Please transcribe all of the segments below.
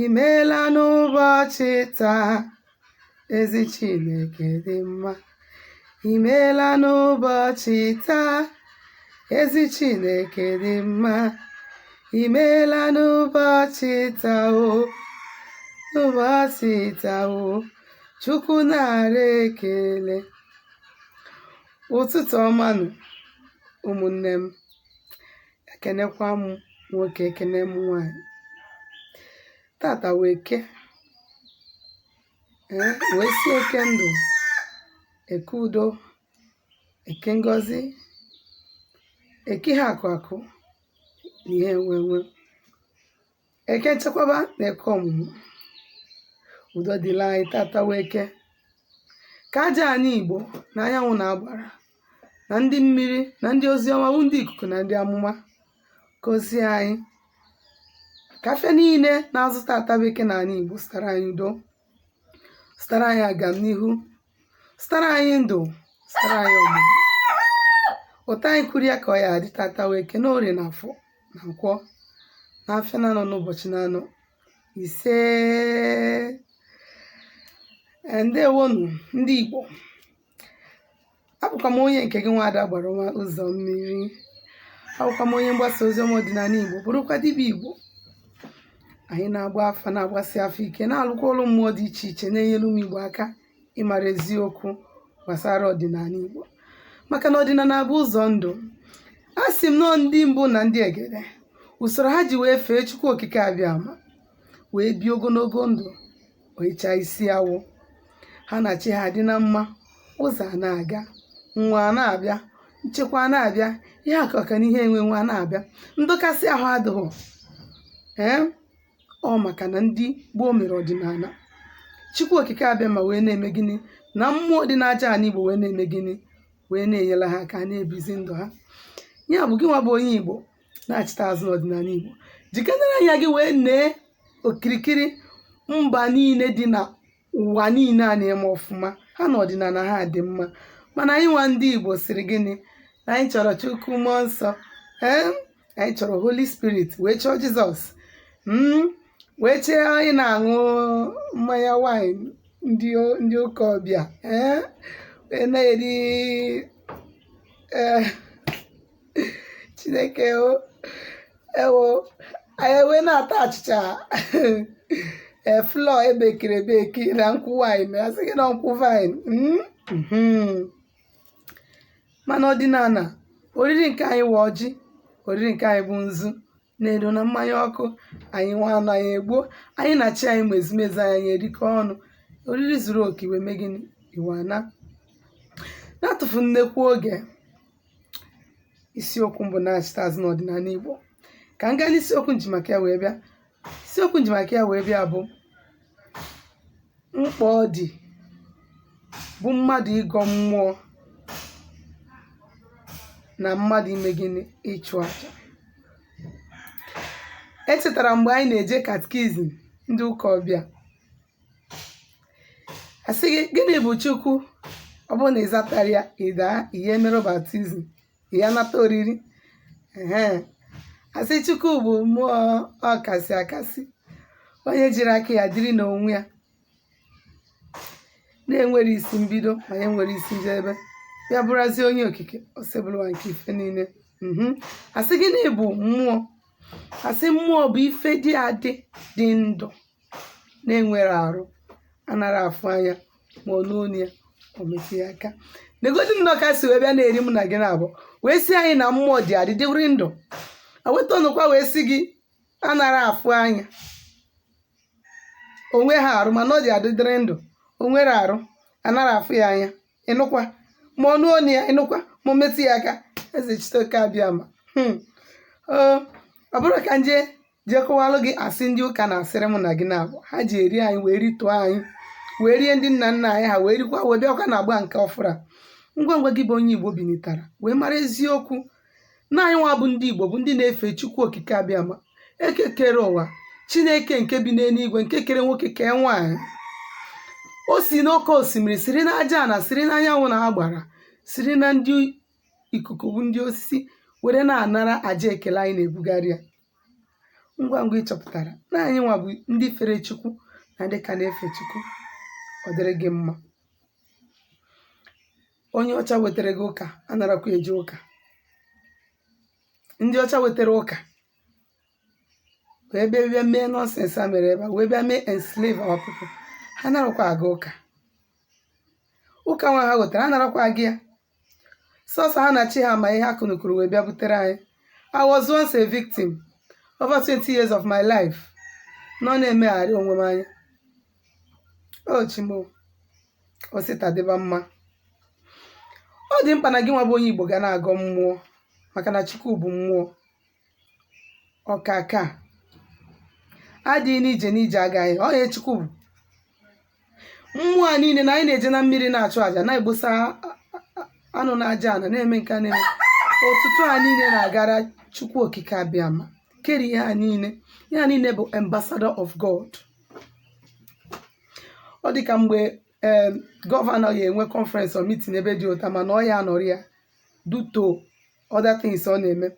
Imeela n'ụbọchị taa, ezi Chineke dị mma. Imeela n'ụbọchị taa, ezi Chineke dị mma. Imeela n'ụbọchị taa o, n'ụbọchị taa o, Chukwu nara ekele. Ụtụtụ ọma nụ, ụmụnne m. Ekenekwa m nwoke, ekene m nwaanyị. Tata wụ Eke, ee, wee sị Eke ndụ, Eke udo, Eke ngọzi, Eke ihe akụ akụ na ihe enwe enwe, Eke nchekwaba na Eke ọmụmụ. Udo dịla anyị. Tata wụ Eke, ka aja anyị Igbo na anyanwụ na agbara na ndị mmiri na ndị ozi ọma bụ ndị ikuku na ndị amụma gọzie anyị, ka afịa niile na-azụ tata bụ Eke na ala Igbo zụtara anyị udo, zụtara anyị agamnihu, zụtara anyị ndụ, zụtara anyị ọmụmụ. Ụtọ anyị kwuru ya ka ọ ya adị. Tata wụ Eke, na Orie na Afọ na Nkwọ na afịa na-anọ n'ụbọchị na-anọ. Ise. Ndewonu, ndị Igbo. Abụkwa m onye nke gị, nwaada gbara ọma ụzọ mmiri. Abụkwa m onye mgbasa ozi ọma ọdịnala Igbo, bụrụkwa dibịa Igbo. Anyị na-agba afa, na-agbasi afa ike, na-alụkwa ọrụ mmụọ dị iche iche, na-enyere ụmụ Igbo aka ịmara eziokwu gbasara ọdịnala Igbo, maka na ọdịnala bụ ụzọ ndụ. A sị m nọọ ndị mbụ na ndị egede, usoro ha ji wee fee Chukwu Okike Abịama wee bie ogologo ndụ, oyicha isi awụ ha na chi ha dị na mma, ụzọ a na-aga, nwa a na-abịa, nchekwa a na-abịa, ihe akụakụ na ihe enwe nwe a na-abịa, ndọkasị ahụ adịghị. Ee, ọ maka na ndị gboo mere ọdịnala, Chukwu Okike Abịama wee na-eme gịnị, na mmụọ dị n'aja ala Igbo wee na-eme gịnị, wee na-enyere ha aka na-ebizi ndụ ha. Ya bụ, gị nwa bụ onye Igbo na-achịta azụ n'ọdịnala Igbo, jikenere anya gị wee nee okirikiri mba niile dị na ụwa niile a na-eme ọfụma, ha na ọdịnala ha dị mma. Mana anyị nwa ndị Igbo sịrị gịnị? Na anyị chọrọ Chukwu mmụọ nsọ, ee, anyị chọrọ Holy Spirit, wee chọọ Jizọs, wee chee anyị na-aṅụ mmanya wine ndị ụka ọbịa, ee, wee na-eri. Ee, Chineke o, ewo, anyị wee na-ata achịcha, ee, flour ebekiri ebeki na nkwụ wine, asị gị na nkwụ vine. Mana ọdịnala, oriri nke anyị wụ ọjị, oriri nke anyị bụ nzu na-edo na mmanya ọkụ. Anyị nwa anụ anyị egbuo, anyị na chi anyị ma ezumezu anyị, anyị erikọ ọnụ, oriri zuru oke. Wee mee gịnị? Iwe ana na-atụfu nnekwu oge. Isiokwu mbụ, na-achịta azụ n'ọdịnala Igbo. Ka m gaa n'isiokwu nji maka ya wee bịa. Isiokwu nji maka ya wee bịa bụ mkpa ọ dị bụ mmadụ ịgọ mmụọ na mmadụ ime gịnị? Ịchụ aja. Echetara mgbe anyị na-eje catechism ndị ụka ọbịa, asị gị, "Gịnị bụ Chukwu?" Ọ bụrụ na ị zatara ya, ị daa ihe merụ baptism, ya nata oriri. Ehe, asị Chukwu bụ mmụọ, ọkasị akasị, onye jiri aka ya dịrị n'onwe ya, na-enwere isi mbido ma ya nwere isi njedebe, ya bụrazi onye okike osebụlụwa nke ife niile. Asị, "Gịnị bụ mmụọ?" Asị, "Mmụọ bụ ife dị adị, dị ndụ, na-enwere arụ, anara afụ anya, ma ọ n'onu ya, o metụ ya aka." Negodi nnọọ ka si wee bịa na-eri mụ na gị na-abụ, wee sị anyị na mmụọ dị adị, dịrị ndụ, aweta ọnụkwa, wee sị gị anara afụ anya, onwe ha arụ, mana ọ dị adị, dịrị ndụ, o nwere arụ, anara afụ ya anya, ịnụkwa, ma ọ nụ onu ya, ịnụkwa, ma o metụ ya aka. Eze Chitoke Abịama. Ọ bụrụ ka nje jee kọwalụ gị asị ndị ụka na-asịrị mụ na gị na-abụ, ha ji eri anyị, wee rituo anyị, wee rie ndị nna nna anyị ha, wee rikwa, wee bịakwa na agba nke ọfụrụ a. Ngwa ngwa gị bụ onye Igbo binitara wee mara eziokwu na anyị nwa bụ ndị Igbo bụ ndị na-efe Chukwu Okike Abịama, eke kere ụwa, Chineke nke bi n'eluigwe, nke kere nwoke, kee nwaanyị. O si n'oke osimiri, siri n'aja ana, siri n'anyanwụ na agbara, siri na ndị ikuku bụ ndị osisi, were na-anara aja ekele anyị na-ebugharị ya. Ngwa ngwa ị chọpụtara na anyị nwa bụ ndị fere Chukwu na ndị ka na-efe Chukwu, ọ dịrị gị mma. Onye ọcha wetara gị ụka anarakwa eje ụka. Ndị ọcha wetara ụka wee bịa bịa mee nonsense a mere ebe a, wee bịa mee enslave our people, ha narakwa aga ụka. Ụka nwa ha wetara, anarakwa aga ya. Sọsọ ha na chi ha ma ihe akụnụkụrụ wee bịa butere anyị. I was once a victim over 20 years of my life nọ na-emegharị onwe m anya. O chimo osita dịba mma. Ọ dị mkpa na gị nwa bụ onye Igbo ga na-agọ mmụọ, maka na Chukwu bụ mmụọ. Ọkaka adịghị n'ije n'ije agaghị ọya. Chukwu bụ mmụọ a niile na anyị na-eje na mmiri na-achụ àjà, na-egbosa anụ na aja ana, na-eme nke a, na-eme ọtụtụ a niile na-agara Chukwu Okike Abịama kere ihe a niile. Ihe a niile bụ ambassador of God. Ọ dị ka mgbe ee governor ga-enwe conference or meeting ebe dị ụta, mana ọ ya anọrọ ya due to other things ọ na-eme,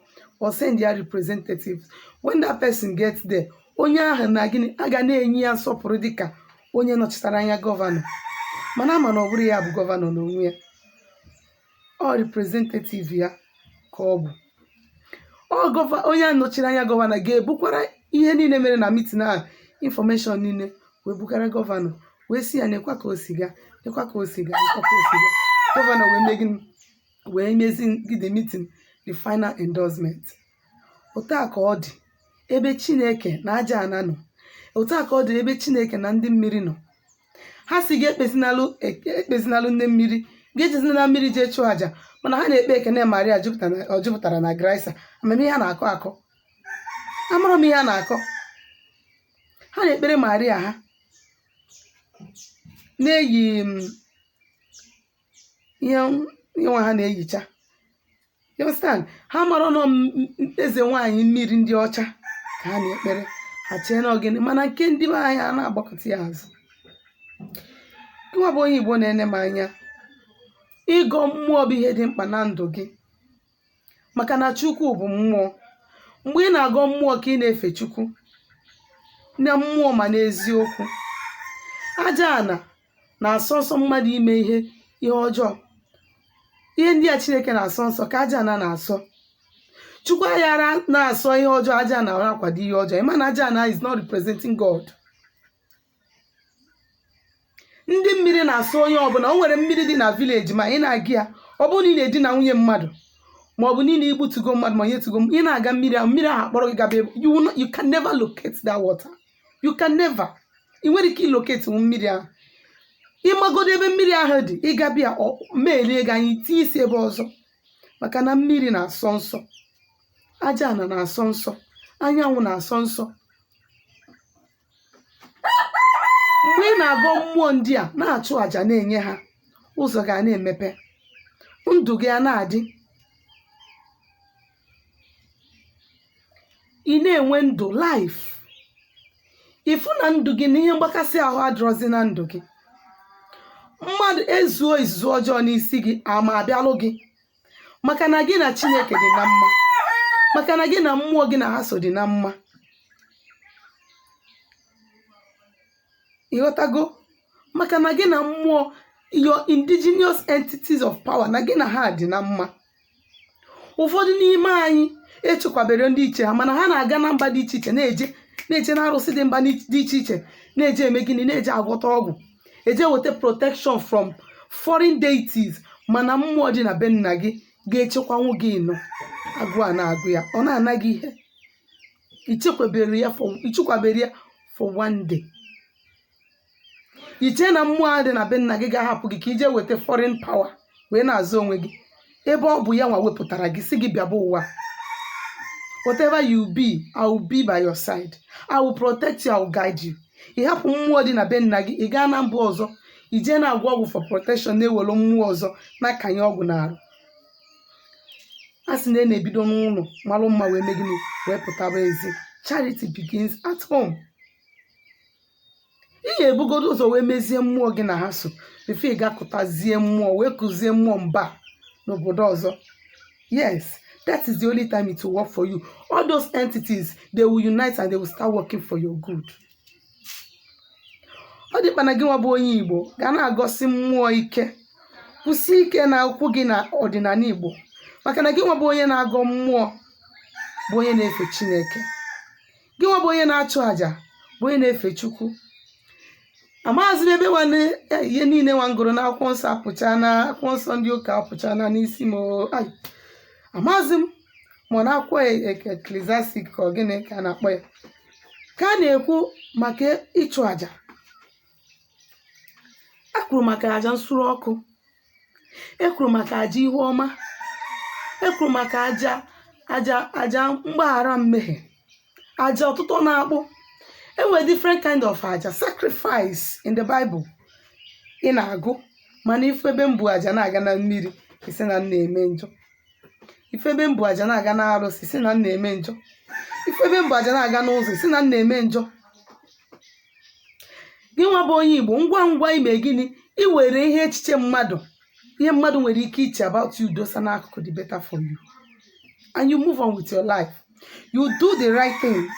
or send ya representatives. When that person gets there, onye ahụ na gịnị a ga na-enye ya nsọpụrụ dịka onye nọchitere anya governor, mana ama na ọ bụrụ ya bụ governor n'onwe ya, ọ representative ya ka ọ bụ. Onye a nọchiri anya governor ga-ebukwara ihe niile mere na meeting ahụ, information niile, wee bugara governor, wee sị ya, nekwa ka o si gaa, nekwa ka o si gaa, nekwa ka o si gaa. Governor wee mee gịnị? Wee mezi gị the meeting, the final endorsement. Otu a ka ọ dị ebe Chineke na aja ana nọ. Otu a ka ọ dị ebe Chineke na ndị mmiri nọ. Ha si gị ekpezinalụ, ekpezinalụ nne mmiri, gị ejezina na mmiri jee chụọ àjà, mana ha na-ekpe ekene Maria ọ jupụtara na grace. Amamihe ha na-akọ akọ, amara m ihe a na-akọ. Ha na-ekpere Maria, ha na-eyi ihe nwa ha na-eyicha. You understand? Ha mara nọ eze nwaanyị mmiri ndị ọcha ka ha na-ekpere. Ha chee na ogene, mana nke ndị be anyị a na-agbakọta ya azụ. Gịnwa bụ onye Igbo na-ene m anya, ịgọ mmụọ bụ ihe dị mkpa na ndụ gị, maka na Chukwu bụ mmụọ. Mgbe ị na-agọ mmụọ ka ị na-efe Chukwu na mmụọ, ma n'eziokwu, aja ana na-asọ nsọ mmadụ ime ihe ọjọọ. Ihe ndị a Chineke na-asọ nsọ ka aja ana na-asọ. Chukwu aghara na-asọ ihe ọjọọ, aja ana na-akwado ihe ọjọọ. Ịma na aja ana is not representing God. Ndị mmiri na-asọ onye ọbụla. O nwere mmiri dị na village, ma ị na-aga ya, ọ bụrụ na ị na-edina nwunye mmadụ, ma ọ bụ niile igbutugo mmadụ, ma onye tugo, ị na-aga mmiri ahụ, mmiri ahụ akpọrọ gị gaba ebe you will not, you can never locate that water. You can never, ị nwere ike ilocate mmiri ahụ. Ịmagodo ebe mmiri ahụ dị, ịgabịa meelie gị anyị tinye isi ebe ọzọ, maka na mmiri na-asọ nsọ, aja ana na-asọ nsọ, anyanwụ na-asọ nsọ. Mgbe ị na-agọ mmụọ ndị a, na-achụ àjà na-enye ha, ụzọ ga na-emepe, ndụ gị a na-adị, ị na-enwe ndụ life. Ịfụ na ndụ gị na ihe mgbakasị ahụ adịrọzi na ndụ gị. Mmadụ ezuo izuzu ọjọọ n'isi gị ama abịalụ gị, maka na gị na Chineke dị na mma, maka na gị na mmụọ gị na ha so dị na mma. Ịghọtago? Maka na gị na mmụọ, your indigenous entities of power, na gị na ha dị na mma. Ụfọdụ n'ime anyị echekwabere ndị iche ha, mana ha na-aga na mba dị iche iche, na-eje na-eje na arụsị dị mba dị iche iche, na-eje eme gịnị? Na-eje agwọta ọgwụ, eje weta protection from foreign deities. Mana mmụọ dị na be nna gị ga-echekwanwu gị nọ agụ a na-agụ ya, ọ na-ana gị ihe ichekwabere ya for one day. Iche na mmụọ a dị na be nna gị ga-ahapụ gị ka ije weta foreign power wee na-azụ onwe gị, ebe ọ bụ ya nwa wepụtara gị, si gị bịaba ụwa? Whatever you be, I will be by your side. I will protect you, I will guide you. Ị hapụ mmụọ dị na be nna gị, ị gaa na mba ọzọ, ije na-agwọ ọgwụ for protection, na-ewere mmụọ ọzọ na-akanye ọgwụ n'arụ. A sị na ị na-ebido n'ụlọ malụ mma wee mee gịnị? Wee pụtaba ezi. Charity begins at home. Ị ga-ebugodo ụzọ wee mezie mmụọ gị na ha so before ị gakụtazie mmụọ wee kụzie mmụọ mba n'obodo ọzọ. Yes, That is the only time it will work for you. All those entities, they will unite and they will start working for your good. Ọ dị mkpa na gị nwa bụ onye Igbo ga na-agọsi mmụọ ike, kwụsie ike na okwu gị na ọdịnala Igbo, maka na gị nwa bụ onye na-agọ mmụọ bụ onye na-efe Chineke. Gị nwa bụ onye na-achụ àjà bụ onye na-efe Chukwu. Amaghịzi m ebe nwanne ihe niile nwa ngụrụ n'akwụkwọ nsọ apụcha na akwụkwọ nsọ ndị ụka apụcha na n'isi m o. Ai, amaghịzi m ma ọ na akwụkwọ Ecclesiastes ka ọ gịnị ka a na-akpọ ya, ka a na-ekwu maka ịchụ àjà. E kwuru maka àjà nsure ọkụ, e kwuru maka àjà ihu ọma, e kwuru maka àjà mgbaghara mmehie, àjà ọtụtụ na-akpụ. Enwere different kind of àjà, sacrifice in the Bible ị na-agụ. Mana ife ebe m bụ àjà na-aga na mmiri, isi na m na-eme njọ. Ife ebe m bụ àjà na-aga na arụsị, isi na m na-eme njọ. Ife ebe m bụ àjà na-aga n'ụzọ, isi na m na-eme njọ. Gị nwa bụ onye Igbo, ngwa ngwa ime gịnị? Iwere ihe echiche mmadụ, ihe mmadụ nwere ike iche about you, dosa n'akụkụ, the better for you, and you move on with your life. You do the right thing.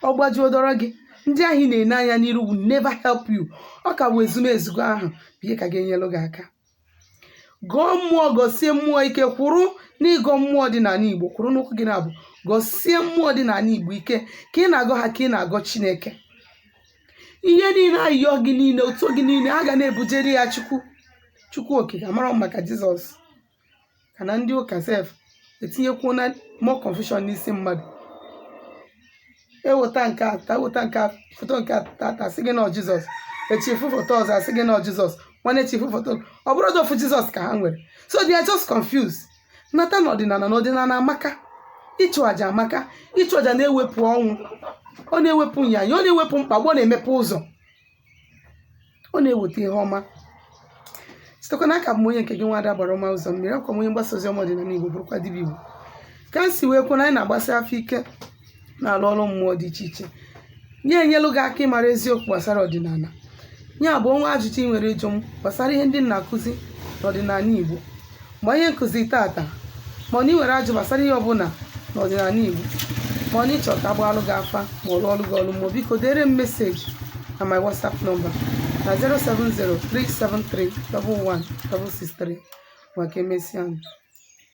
Ọ gbajuo dọrọ gị, ndị ahụ ị na-ene anya n'iru will never help you. Ọ ka bụ ezumezu ahụ bụ ihe ka ga-enyelu gị aka. Gọọ mmụọ, gọsie mmụọ ike, kwụrụ n'ịgọ mmụọ dị n'ala Igbo, kwụrụ n'ụkwụ gị na-abụ, gọsie mmụọ dị n'ala Igbo ike. Ka ị na-agọ ha, ka ị na-agọ Chineke. Ihe niile, ayịyọ gị niile, otu gị niile, a ga na-ebujeri ya Chukwu, Chukwu Okike. Amara m maka Jizọs ka na ndị ụka sef etinyekwuo na more confusion n'isi mmadụ. Eweta nke a taa, eweta nke a, foto nke a tata, asị gị na ọ Jizọs. Echi efu foto ọzọ, asị gị na ọ Jizọs. Nwanne echi efu foto, ọ bụrụ ofu Jizọs ka ha nwere. So they are just confused. Nata n'ọdịnala, na ọdịnala amaka. Ịchụ àjà amaka. Ịchụ àjà na-ewepụ ọnwụ, ọ na-ewepụ nyanya, ọ na-ewepụ mkpagbu, ọ na-emepe ụzọ, ọ na-eweta ihe ọma. Sitekwa n'aka m, onye nke gị, nwaada gbara ọma ụzọ mmiri, akwa m onye mgbasa ozi ọma ọdịnala Igbo, bụrụkwa dibịa Igbo. Ka m si wee kwuo na anyị na-agbasi afọ ike na-alụ ọrụ mmụọ dị iche iche, nye enyelu gị aka ịmara eziokwu gbasara ọdịnala. Ya bụ, onwe ajụjụ ị nwere ịjụ m gbasara ihe ndị m na-akụzi n'ọdịnala Igbo, ma ihe nkụzi tata, ma ọ na ị nwere ajụ gbasara ihe ọbụla n'ọdịnala Igbo, ma ọ na ịchọ ka agbaalụ gị afa, ma ọ lụọ ọrụ gị ọrụ mmụọ, biko dere m message na my WhatsApp number na 07037311663. Maka emesịa.